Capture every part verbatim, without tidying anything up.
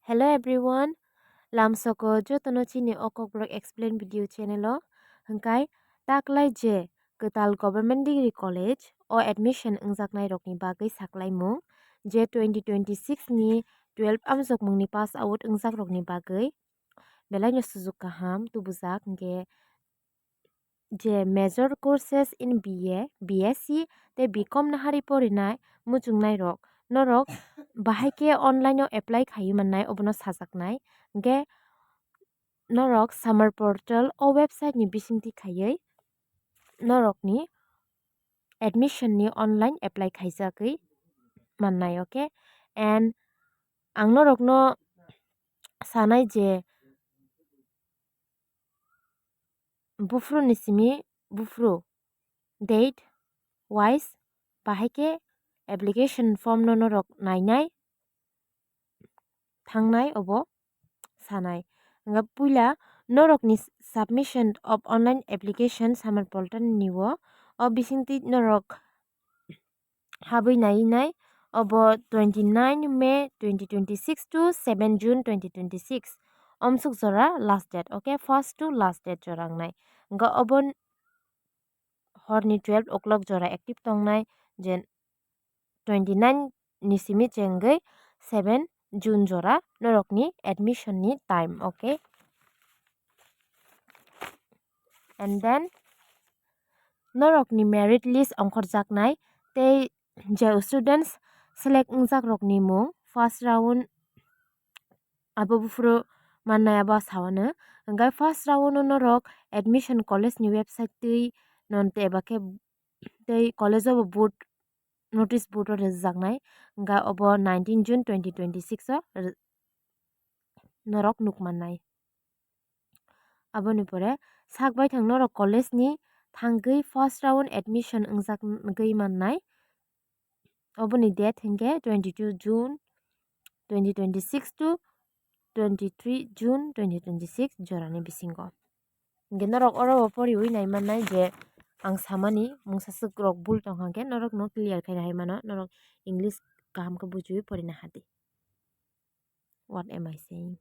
Hello everyone, lamsoko jotono chini o Kokborok Explain video channel o. Hwnkhe taklai je kwtal Government Degree College o admission wngjaknai rokni bagwi saklaimung, je twenty twenty-six ni twelve amjokmungni pass out wngjak rokni bagwi belaino sujuk kaham tubujak, hwnkhe je major courses in B A, B S C tei B Com nahari porinai muchungnairok, norok bahai khe online o apply khaiwi mannai, obono sajaknai. Hwnkhe norok Summer Portal o website ni bisingtwi khaiwi norokni admission ni online apply khaijagwi mannai, okay? And ang norokno sanai je buphuru ni simi buphuru date wise bahai khe application form no norok nainai thangnai obo sanai. Hwnkhe puila norokni submission of online application Summer Portal ni o, o bisingtwi norok habwi nai nai obo twenty nine May twenty twenty six to seven June twenty twenty six. Omsuk jora last date, okay, first to last date jora wngnai. Hwnkhe obo horni twelve o'clock jora active tongnai, je twenty nine ni simi chengwi seven June jora norokni admission ni time, okay? And then norokni merit list ongkhorjaknai tei je students select wngjak rokni mung first round abo buphuru mannai abo sawano. Hwnkhe first round o norok admission college ni website twi non te eba khe tei college o bo board notice board o rwjaknai, hwnkhe obo nineteen June twenty twenty six o rw-, norok nukmannai. Aboni pore sak baithang norok college ni thangwi first round admission wngjagwi mannai. Oboni date hinkhe twenty two June twenty twenty six to twenty three June twenty twenty six jorani bisingo. Hinkhe norok oro bo poriwi naimannai je ang samani mungsa swk rok bul tongkha hinkhe norokno clear khaina hai mano, norok English kaham khe bujiwi porina hadi. What am I saying?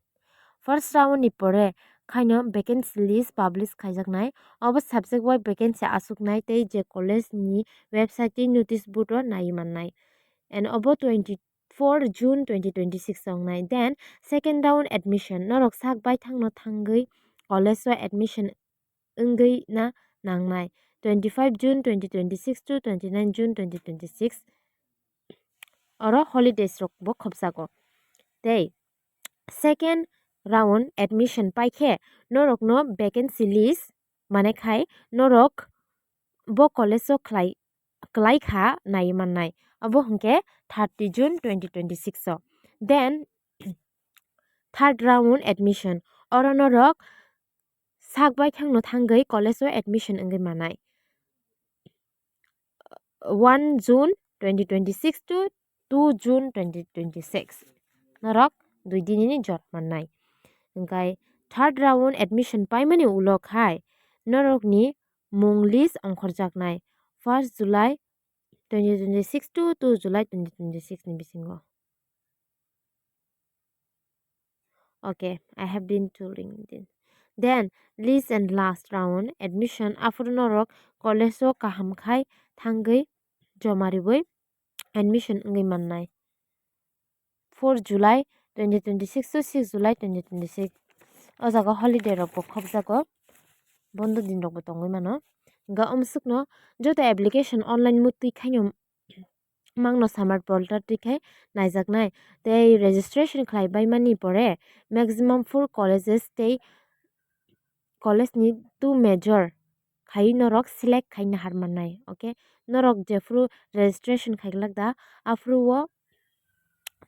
First round ni pore khaino vacancy list publish khaijaknai. Obo subject wise vacancy aswknai tei je college ni website tei notice board o naiwi mannai. And obo twenty four June twenty twenty six wngnai. Then second round admission. Norok sak baithangno thangwi college o admission wngwi na nangnai. Twenty five June twenty twenty six to twenty nine June twenty twenty six. Oro holidays rok bo khopjago. Tei second round admission paikhe norokno vacancy list mane khai norok bo college o khlai, khlai kha naiwi mannai. Abo hinkhe thirty June twenty twenty six o. Then third round admission. Oro norok sak baithangno thangwi college o admission wngwi mannai. One June twenty twenty six to two June twenty twenty six. Norok dui dinini jora mannai. Hwnkhe third round admission paimani ulo khai norokni mung list ongkhorjaknai first July twenty twenty six to two July twenty twenty six ni bisingo. Okay, I have been to LinkedIn. Then, list and last round admission, aphuru norok college o kaham khai thangwi joma riwi admission wngwi mannai. Four July twenty twenty six to six July twenty twenty six. O jaga holiday rok bo khopjago, bondo din rok bo tongwi mano. Hwnkhe omswkno joto application online mutwi khaino mangno Summer Portal twi khai naijaknai. Tei registration khlai baimani pore maximum four colleges tei college ni two major khai norok select khaina har mannai. Okay, norok jephuru registration khailak da, aphuru o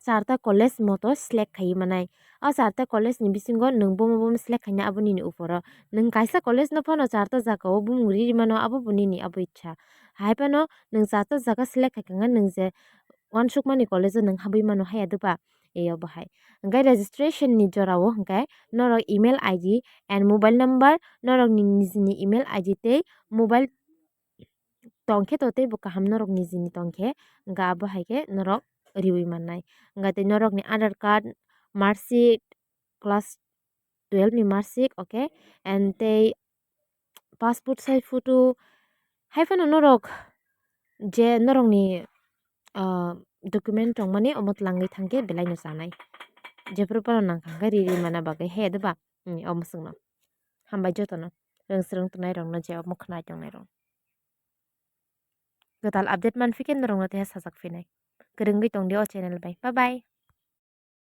charta college moto select khaiwi mannai. O charta college ni bisingo nwng bomo bomo select khaina abo nini uporo. Nwng kaisa college no phano charta jaga o bumung riri mano, abo bo nini abo ichha. Hai phano nwng charta jaga select khaikha nwng je uansukmani college o nwng habwi mano haya doba? Eyo bahai. Hwnkhe registration ni jora o hwnkhe norok email I D and mobile number, norok ni nijini email I D tei mobile tongkhe to teibo kaham norok nijini tongkhe, hwnkhe abo hai khe norok riwi mannai. Hwnkhe tei norokni Aadhaar card, marksheet, class twelve ni marksheet, okay, and tei passport size photo, hai phano norok je norokni, ah, document tongmani omo twlangwi thangkhe belaino chanai. Jephru phano nangkha hwnkhe ri ri mana bagwi he de ba? Hmm, omo chwngno. Hambai jotono. Rwng swrwng tongnairokno je omo khwnai tongnairok. Kwtal update manphi khe norokno teha sajak phinai. Kwrwngwi tongdi o channel bai. Bye bye.